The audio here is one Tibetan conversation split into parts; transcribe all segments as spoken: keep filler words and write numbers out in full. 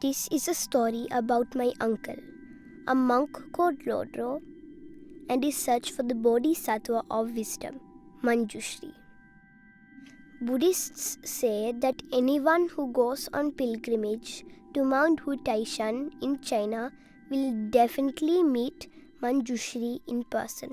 This is a story about my uncle, a monk called Lodro, and his search for the Bodhisattva of wisdom, Manjushri. Buddhists say that anyone who goes on pilgrimage to Mount Hu Taishan in China will definitely meet Manjushri in person.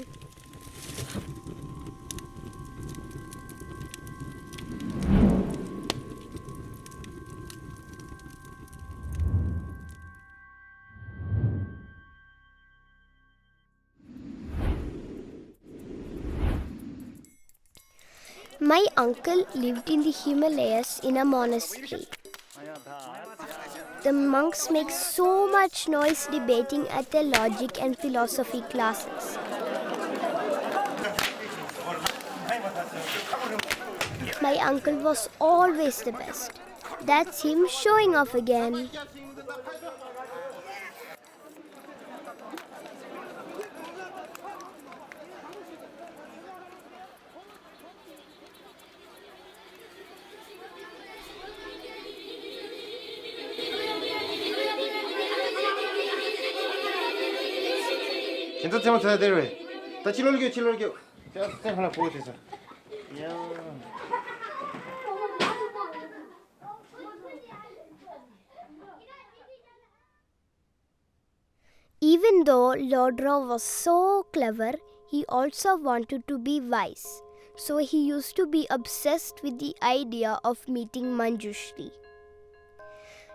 My uncle lived in the Himalayas in a monastery. The monks make so much noise debating at their logic and philosophy classes. My uncle was always the best. That's him showing off again. ཁྱེད་ཚོ་ཚེ་མ་ཚེ་དེར་བས། ད་ཕྱི་ལོགས་ལ་རྒྱུགས། ཕྱི་ལོགས་ལ་རྒྱུགས། ཚེ་ཚེ་ཧ་ལ་ཕོག་དེ་ཚོ། ཡ། Even though Lodro was so clever, he also wanted to be wise. So he used to be obsessed with the idea of meeting Manjushri.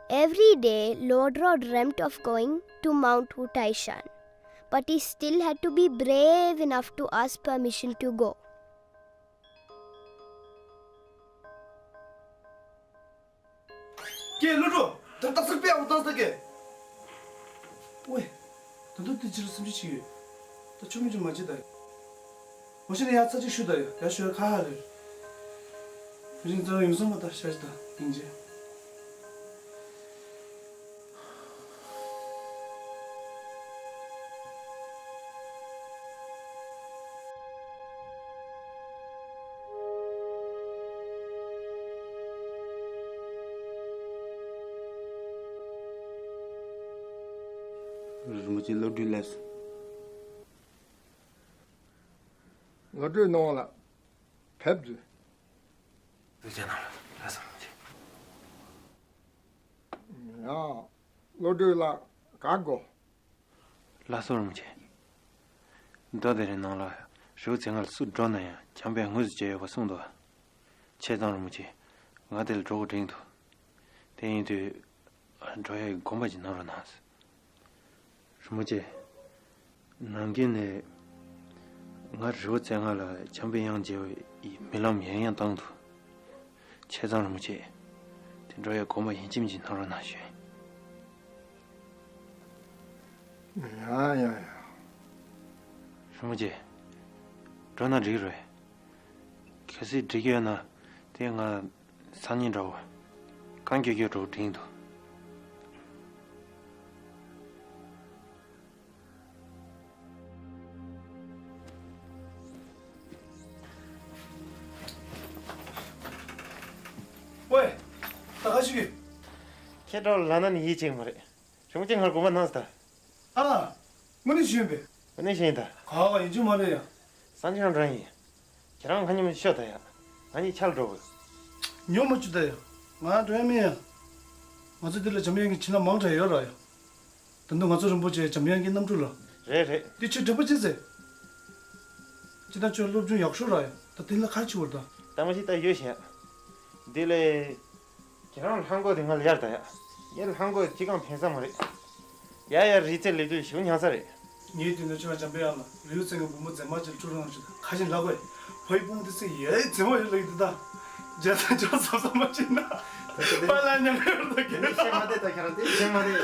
Every day, Lodro dreamt of going to Mount Utaishan, but he still had to be brave enough to ask permission to go. ཀྱེ་ལོ་ཀྲོ། ད་རྟགས་གསལ་དཔེ་ཨ་བ་བཏང་ས་ཀྱེ། ཝེ། ད་དུང་དེ་ཕྱིར་སེམས་ཤུགས་ཆེ་ཡོད། ད་ཆུ་མི་ཆུ་མ་བྱེད་ད་ཡ། འོ་ཤི་ནས་ཡ་ཚ་གཅིག་ཤུ་ད་ཡ། ཡ་ཤུ་ཡ་ཁ་ཧ་རེ། རིང་ཙང་ཡོང་སོང་མ་ད་ཤ་ཤི་ད་སྙིང་རྗེ། རིན་པོ་ཆེ་བློ་གྲོས་ལས། བློ་གྲོས་གནང་བ་ལ་ཕེབས་དུས། ཐུགས་རྗེ་གནང་། ལགས་སོ། ཡང་བློ་གྲོས་ལ་ག་གོ། ལགས་སོ་རིན་པོ་ཆེ། མདོ་དེ་རིང་ནང་ལ་རི་བོ་རྩེ་ལྔ་ལ་སུ་འགྲོ་ན་ཡང་བྱམས་པས་དངོས་སུ་མཇལ་ཡོད་པ་གསུངས་འདུག། བྱས་ཙང་རིན་པོ་ཆེ། ང་དེ་ལ་འགྲོ་དགོས་དྲན་འདུག། དེ་ཡིན་དུས། འགྲོ་ཡའི་དགོངས་པ་ཅིག་གནང་རོགས་གནང་། རིན་པོ་ཆེ། ནམ་རྒྱུན་ནས་ང་རི་བོ་རྩེ་ལྔ་ལ་བྱམས་པའི་དབྱངས་མཇལ་བའི་རྨི་ལམ་ཡང་ཡང་བཏང་འདུག། བྱས་ཙང་རིན་པོ་ཆེ། དེ་འགྲོ་ཡའི་དགོངས་པ་ཡིན་གཅིག་མིན་གཅིག་གནང་རོགས་གནང་ཞུ། ཡ་ཡ་ཡ། རིན་པོ་ཆེ། འགྲོ་ན་འགྲིག་རེད། གལ་སྲིད་འགྲིག་ཡོད་ན་དེ་ང་སང་ཉིན་འདྲ་བོ། གང་མགྱོགས་མགྱོགས་འགྲོ་དྲན་འདུག། ཝེ། ད་ག་ཞིག་གི། ཁྱེད་འདྲ་བོ་ལབ་ན་ནི་ཡིད་ཆེས་མ་རེད། རིན་པོ་ཆེ་ང་ལ་དགོངས་པ་གནང་ཟེར་ད། ཨ། དངོས་གནས་ཞུས་ཡིན་པས། དངོས་གནས་ཞུས་ཡིན་ད། ག་བ་ཡིན་རྒྱུ་མ་རེད་ཡ། སང་ཉིན་རང་འགྲོ་ཡིན། ཁྱེད་རང་ང་མཉམ་ཤོག་ད་ཡ། ང་གཉིས་ཆ་ལ་འགྲོ་དགོས། ཉོ་མ་བཅུག་ད་ཡ། ང་འགྲོ་ཡ་མིན་ཡ། ང་ཚོ་འདི་ལ་འཇམ་དབྱངས་ཀྱི་བྱིན་རླབས་མང་དྲགས་ཡོད་ར་ཡ། ད་དུང་ང་ཚོ་རིན་པོ་ཆེ་འཇམ་དབྱངས་ཀྱི་རྣམ་འཕྲུལ་ལ། རེད་རེད། འདི་ཁྱོད་དྲན་པ་ཅི་ཟེར། ཅི་ད་ཁྱོད་སློབ་སྦྱོང་ཡག་ཤོས་ར་ཡ། ད་དེ་ལ་ཁ་ཆེ་བར་ད། ད་མ་ཤི་ད་ཡོད་ཤེས་ཡ། འདི་ལས། ཁྱེད་རང་ལྷམ་གོག་དེ་ང་ལ་གཡར་ད་ཡ། ངའི་ལྷམ་གོག་ཅི་གང་ཕན་ས་མ་རེད། ཡ་ཡ་རི་རྩེ་སླེབས་དུས་ཞེ་པོ་ཉལ་ས་རེད། ངས་དེ་ནས་ཁྱོད་འཇམ་པའི་དབྱངས་ལ་རི་བོ་རྩེ་ལྔའི་བུ་མོ་མཛེས་མ་ཅིག་ལ་སྤྲོད་རོགས་གནང་ཞུ། ད་ཁ་ཞིག་ལབ་དགོས། ཕ་ཡི་སྤུན་མོ་དེ་ཚོས་ཡ་ཡི་མཛེས་མ་ཡོད་ལབ་ཀྱི་འདུག་ད། རྒྱ་ཚ་ཇོ་བཟོ་བཟོ་མ་བྱེད་ན། ཕ་ལ་ཉམས་ཡོད་ད་ཁྱེད་རང་། ཤེས་མ་དེ་ད་ཁྱེད་རང་དེ་ཤེས་མ་དེ།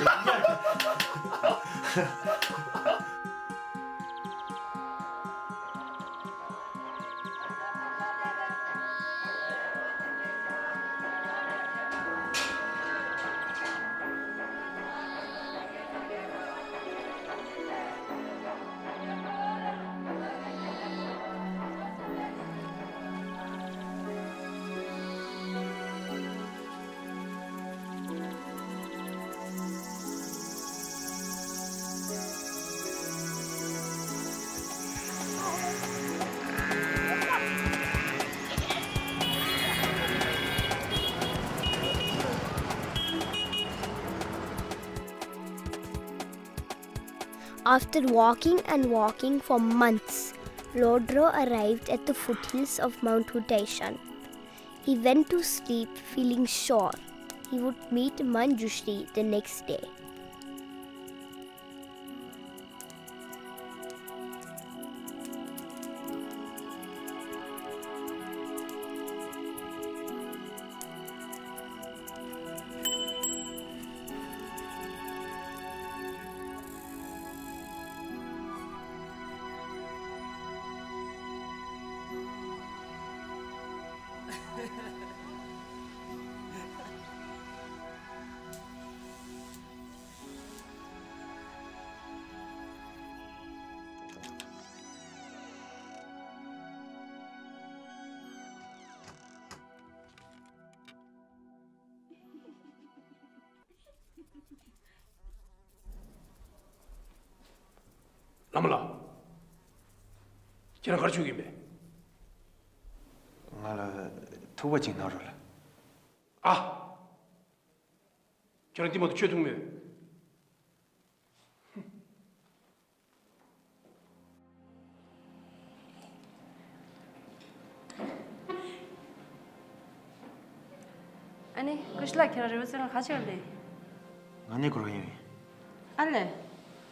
After walking and walking for months, Lodro arrived at the foothills of Mount Hutaishan. He went to sleep feeling sure he would meet Manjushri the next day. བླ་མ་ལགས། ཁྱེད་རང་ག་རེ་བྱེད་ཀྱི་ཡིན་པས། ང་ལ་ཐུག་པ་ཅིག་གནང་རོགས་ལགས། ཨ། ཁྱེད་རང་འདི་མ་གཏོགས་ཆོས་ཐུག་མེད། ཨ་ནི་ཀུ་ཤ་ལགས། ཁྱེད་རང་རི་བོ་རྩེ་ལ་ག་ཅིག་ལ་སླེབས། ང་གནས་སྐོར་བ་ཡིན། ཨ་ལས།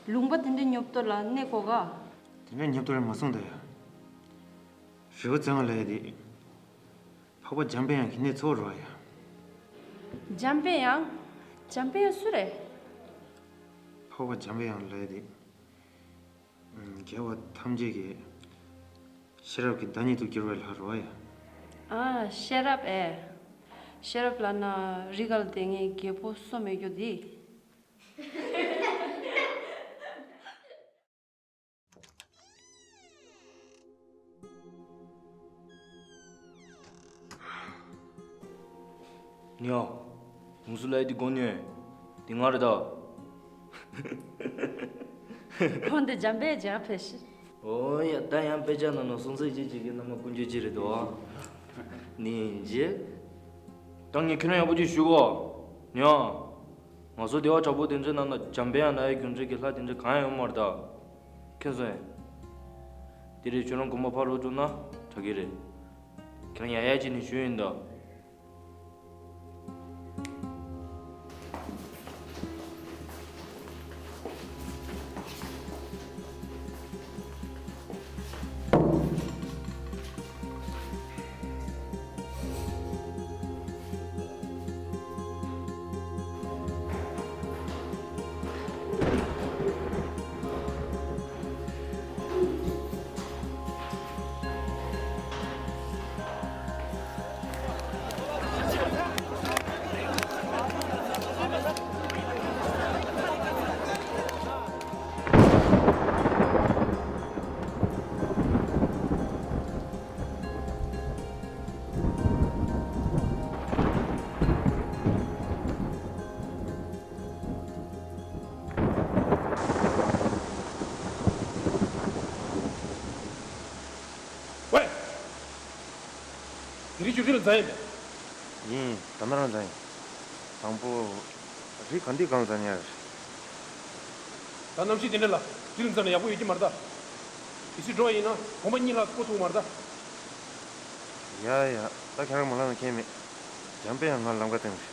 ལུང་པ་དེ་འདྲའི་ཉོབ་ཏོ་ལ་གནས་དགོས་ག། དེ་འདྲའི་ཉོབ་ཏོ་རེད་མ་གསུངས་ད་ཡ། རི་བོ་རྩེ་ལ་སླེབས་ཡ་དེ། འཕགས་པ་འཇམ་དཔལ་དབྱངས་ཀྱི་གནས་ཚོ་རུ་བ་ཡ། འཇམ་དཔལ་དབྱངས། འཇམ་དཔལ་དབྱངས་སུ་རེད། འཕགས་པ་འཇམ་དཔལ་དབྱངས་ལ་དེ། རྒྱལ་བ་ཐམས་ཅད་ཀྱི་ཤེས་རབ་ཀྱི་བདག་ཉིད་དུ་གྱུར་བའི་ལྷ་རུ་བ་ཡ། ཨ། ཤེས་རབ་ཨེ། ཤེས་རབ་ལབ་ན་རི་ག་ལ་དེ་ངའི་རྒད་པོ་སོ་མེད་རྒྱུ་དེ། ནི་ཨ། ངུ་སུ་ལ་ཡི་དི་གོ་ནི་ཨེ། དི་ང་རེད་ད། ཁོང་དེ་འཇམ་པའི་ཇག་ཕེ་ཤི། ཨོ་ཡ། ད་ཡང་དཔེ་ཆ་ནང་ན་སོང་ཚེ་ཅི་ཅིག་གི་ནམ་མཁའ་ཀུན་ཁྱབ་ཅི་རེད་དོ། ནི་ཇེ། ད་ངས་ཁྱོད་རང་ཡག་པོ་ཅིག་ཞུ་གོ། ནི་ཨ། ང་ཚོ་སྡེ་བ་དྲག་པོ་དེ་ཚོའི་ནང་ན་འཇམ་པའི་དབྱངས་ལ་ཡི་རྒྱུ་འབྲས་ཀྱི་ལྷ་དེ་འདྲ་གང་ཡང་ཡོད་མ་རེད་ད། མཁྱེན་སོང་ངས། དེ་རིང་ཁྱོད་རང་དགོངས་པ་ཕར་རོགས་བཅུག་ན་དྲག་གི་རེད། ཁྱེད་རང་ཡག་ཡག་ཅིག་ནས་ཞུས་ཡིན་ད། ཝེ། དེ་རིང་ཁྱོད་རི་ལ་འཛེགས་ཡིན་པས། ཡིན། ད་ནི་རང་འཛེགས་ཡིན། དང་པོ། རི་ག་འདི་སྒང་འཛེགས་ཉར། ད་གནམ་གཤིས་དེ་འདྲ་ལ་རི་ལ་འཛེགས་ན་ཡག་པོ་ཡོད་ཀྱི་མ་རེད་ད། གལ་སྲིད་འགྲོ་བ་ཡིན་ན་གོམ་པ་གཉིས་ལྷག་སྤོ་ཐུབ་མ་རེད་ད། ཡ་ཡ། ད་ཁྱེད་རང་མ་ལངས་ན་ཁྱད་མེད། འཇམ་དཔལ་དབྱངས་ང་ལམ་ཁ་སྟོན་རེད།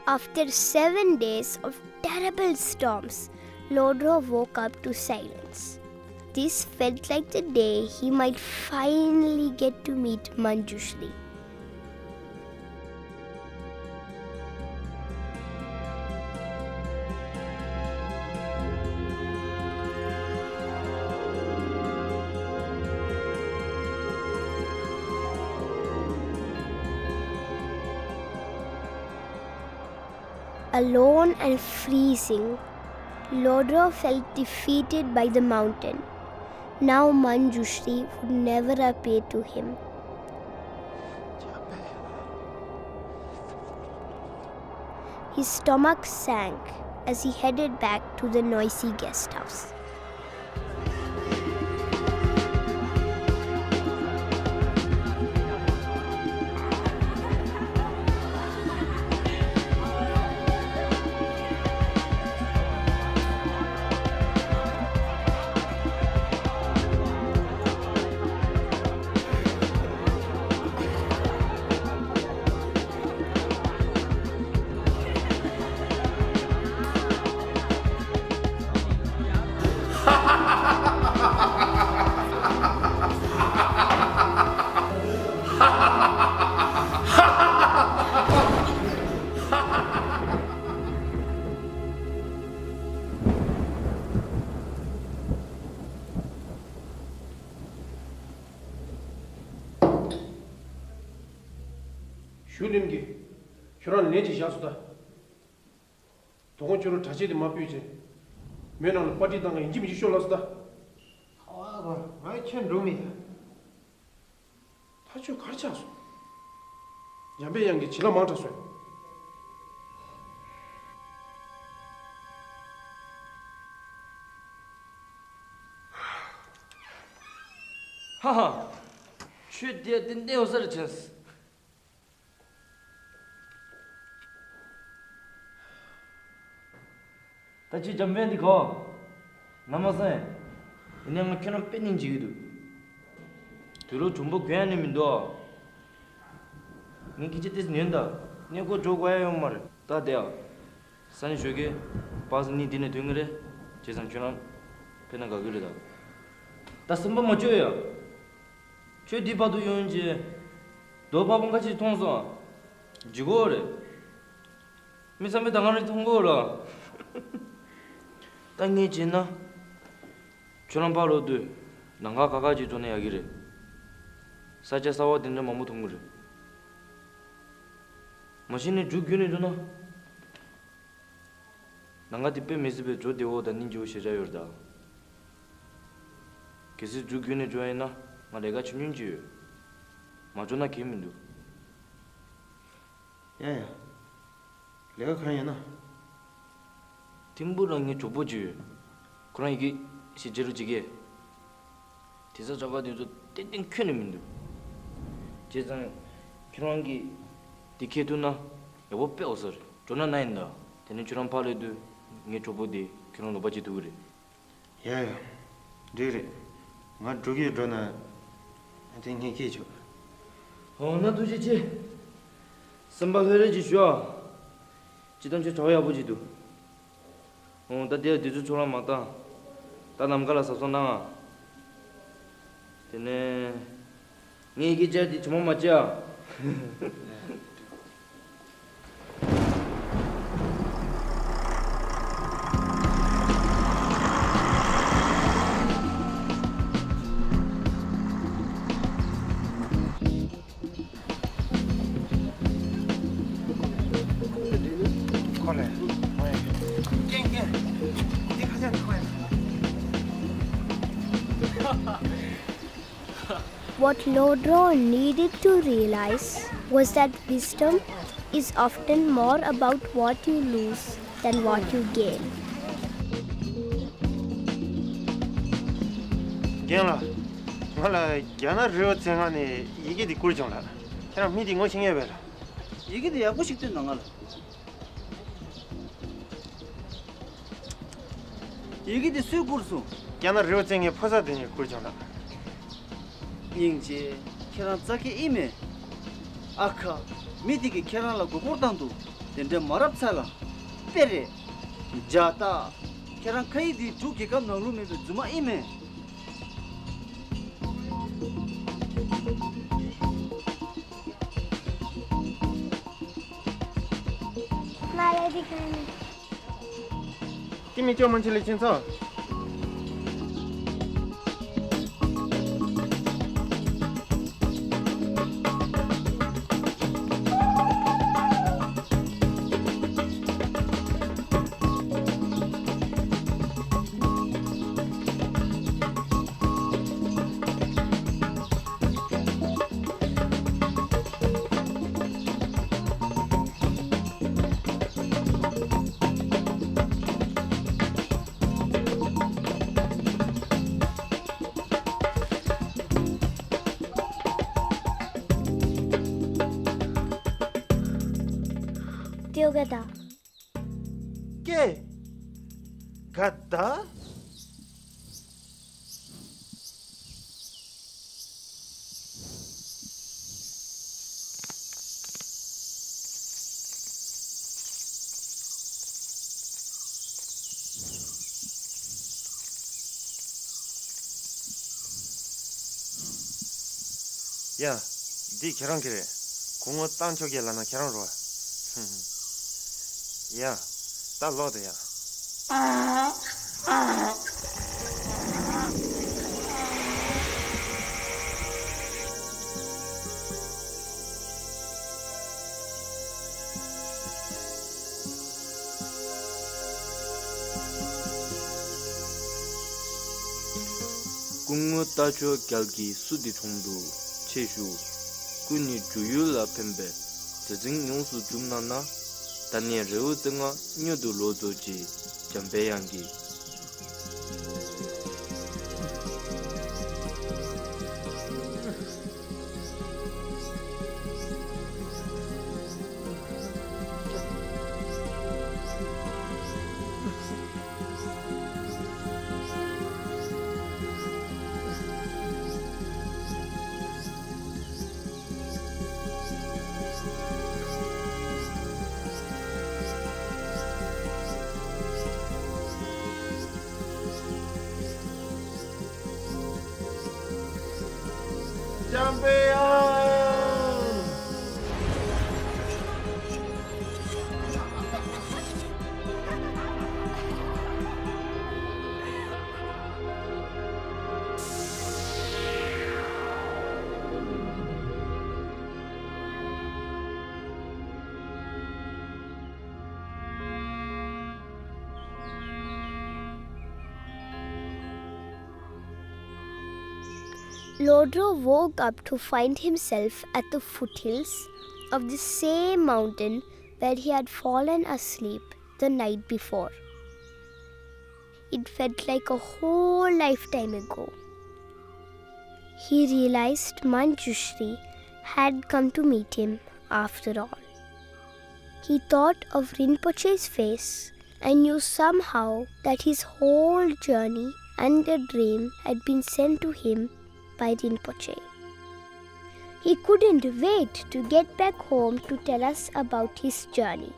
After seven days of terrible storms, Lodro woke up to silence. This felt like the day he might finally get to meet Manjushri. Alone and freezing, Lodro felt defeated by the mountain. Now Manjushri would never appear to him. His stomach sank as he headed back to the noisy guest house. ཞུ་ལིན་གྱིས་ཁྱོད་རང་ལན་ཅིག་བཞག་སོང་ད། དོ་དགོང་ཁྱོད་རང་གྲྭ་ཆས་དེ་མ་ཕུད་བྱས། མོའི་ནང་ལ་པར་ཊི་བཏང་ག་ཡིན་གཅིག་མིན་གཅིག་ཤོག་ལབ་སོང་ད། ཨ་ཨ་ང་ཁྱོད་འགྲོ་མི་ཡ། ད་ཁྱོད་ག་རེ་ཆགས་སོང་། འཇམ་པའི་དབྱངས་ཀྱིས་བྱིན་རླབས་མང་དྲགས་སོང་། ཧ་ཧ། ཁྱོད་དེ་ཏན་ཏན་འོ་ས་རེ་བྱས། ད་ཁྱོད་འཇམ་དཔལ་འདི་གོ། ན་མ་སེ། ཡིན་ནའང་ང་ཁྱོད་རང་དཔེ་སྙིང་རྗེ་གི་འདུག་དུས་ལོ་གྱོང་པོ་གྱོན་ཡ་ནི་མི་འདུག་ངས་སྐད་ཆ་ཏོག་ཙམ་ཉན་ད། གནས་སྐོར་འགྲོ་དགོས་ཡ་ཡོད་མ་རེད་ད་དེ་ཡ། ས་ནས་ཞོགས་ཀས་པ་སེ་གཉིས་འདི་ནས་ཐོན་གི་རེད། བྱས་ཙང་ཁྱོད་རང་ཕེབས་ན་དགའ་གི་རེད་ད། ད་སེམས་པ་མ་སྐྱོ་ཡ། ཁྱོད་འདི་བར་དུ་ཡོང་རྗེས། རྡོ་ཕ་བོང་ཁ་ཅིག་མཐོང་སོང་། ལྗིད་ཁོག་རེད། མི་ཚང་མས་ད་ག་རེ་མཐོང་གོ་ལ། ད་ངས་བྱས་ན། ཁྱོད་རང་ཕར་ལོག་དུས་ནམ་མཁའ་ཁ་ཁ་ཅིག་འགྲོ་ན་ཡག་གི་རེད། ས་ཆ་གསར་པ་དེ་འདྲ་མང་པོ་མཐོང་གི་རེད། མ་གཞི་ནས་རྒྱུགས་རྒྱུགས་ནས་འགྲོ་ན། ནམ་མཁའ་དེ་དཔེ་མི་སྲིད་པའི་འགྲོ་བདེ་བོ་དང་སྙིང་རྗེ་བོ་ཞེ་དྲག་ཡོད་རེད་ད། གལ་སྲིད་རྒྱུགས་རྒྱུགས་ནས་འགྲོ་ཡ་ཡིན་ན་ང་ལས་ཀ་ཆུང་ཆུང་ཅིག་ཡོད། མ་འགྲོ་ན་གལ་མི་འདུག་ཡ་ཡ། ལས་ཀ་གང་ཡིན་ན། ཐིམ་ཕུ་རང་ངའི་གྲོགས་པོ་ཅིག་ཡོད། ཁོ་རང་ཡི་གེ་ཞེ་ཆེ་རུ་བྱེད་ཀྱི། དེ་ཚོ་ཚོ་ག་དེ་ཚོ་ཏན་ཏན་ཁྱོན་ནས་མི་འདུག་བྱས་ཙང་ཁྱོད་རང་གིས་དེ་ཁྱེར་ཐུབ་ན་ཡག་པོ་དཔེ་འོ་ས་རེད། འགྲོ་ན་ན་ཡིན་ད། དེ་ནས་ཁྱོད་རང་ཕར་སླེབས་དུས་ངའི་གྲོགས་པོ་དེ་ཁྱོད་རང་ལོག་པ་བྱེད་ཐུབ་ཀྱི་རེད། ཡ་ཡ། འགྲིག་རེད། ང་འགྲོ་གི་འགྲོ་ན། དེ་ངས་སྐད་ཆོག་འོ་ན་ཐུགས་རྗེ་ཆེ། སེམས་པ་ལྷོད་ལྷོད་ཅིག་བཞུགས་ཨ། སྤྱིར་བཏང་ཁྱོད་གྲོགས་པོ་ཡག་པོ་ཅིག་འདུག་འོ་ད་དེ་དུས་ཚོད་ཚོད་ལ་མ་བཏང་། ད་ནམ་མཁའ་ལ་གཟབ་གཟབ་གནང་ཨ། དེ་ནས། ངས་ཡི་གེ་སྦྱར་དེ་བྱུང་མ་མ་བྱེད་ཨ། What Lodro needed to realize was that wisdom is often more about what you lose than what you gain. རྒན་ལགས། ང་ལ་རྒྱ་ནག་རི་བོ་རྩེ་ལྔ་ནས་ཡི་གེ་འདི་བསྐུར་བྱུང་ལགས། ཁྱེད་རང་མི་འདི་ངོ་ཤེས་ངེས་པས་ལགས། ཡི་གེ་འདི་ཡག་པོ་ཞིག་སྟོན་དང་ང་ལ། ཡི་གེ་འདི་སུས་བསྐུར་སོང་། རྒྱ་ནག་རི་བོ་རྩེ་ལྔའི་ཕོ་གསར་དེ་ནས་བསྐུར་བྱུང་ལགས། སྙིང་རྗེ། ཁྱེད་རང་རྩ་སྐྱེས་ཨིན་མས། ཨ་ཁ། མི་དེ་གིས་ཁྱེད་རང་ལ་མགོ་སྐོར་བཏང་འདུག་དེ་འདྲ་མ་རབས་ཚ་ལ། དཔེ་རེད། འཇའ་རྟགས། ཁྱེད་རང་ཁ་ཡིག་འདི་འབྲུག་རྒྱལ་ཁབ་ནང་ལུགས་མེད་པའི་རྫུན་མ་ཨིན་མས། ང་ལ་འདི་གང་ནས། ཀི་མི་ཅོ་མན་ཆི་ལི་ཆིན་ཚོ། together. ཀེ་ག་ད། ཡ། འདི་ཁྱེད་རང་གི་རེད། སྐུ་ངོ་རྟ་མཆོག་རྒྱལ་ལབ་ན་ཁྱེད་རང་རེད་བ། ཡ། ད་ལོག་དང་ཡ། སྐུ་ངོ་རྟ་མཆོག་རྒྱལ་གྱིས་བསུ་དེ་དྲུང་དུ་ཆེ་ཞུ། སྐུ་ནི་འབྲུག་ཡུལ་ལ་ཕན་པའི་མཛད་འཕྲིན་ཡོངས་སུ་འགྲུབ་གནང་ན། ད་ནས་རེའུ་རྩེ་ལྔ་མྱུར་དུ་ལོ་རྫོགས་ཀྱི་འཇམ་པའི་དབྱངས་ཀྱིས། འཇམ་པའི་དབྱངས། Lodro woke up to find himself at the foothills of the same mountain where he had fallen asleep the night before. It felt like a whole lifetime ago. He realized Manjushri had come to meet him after all. He thought of Rinpoche's face and knew somehow that his whole journey and the dream had been sent to him by Rinpoche. He couldn't wait to get back home to tell us about his journey.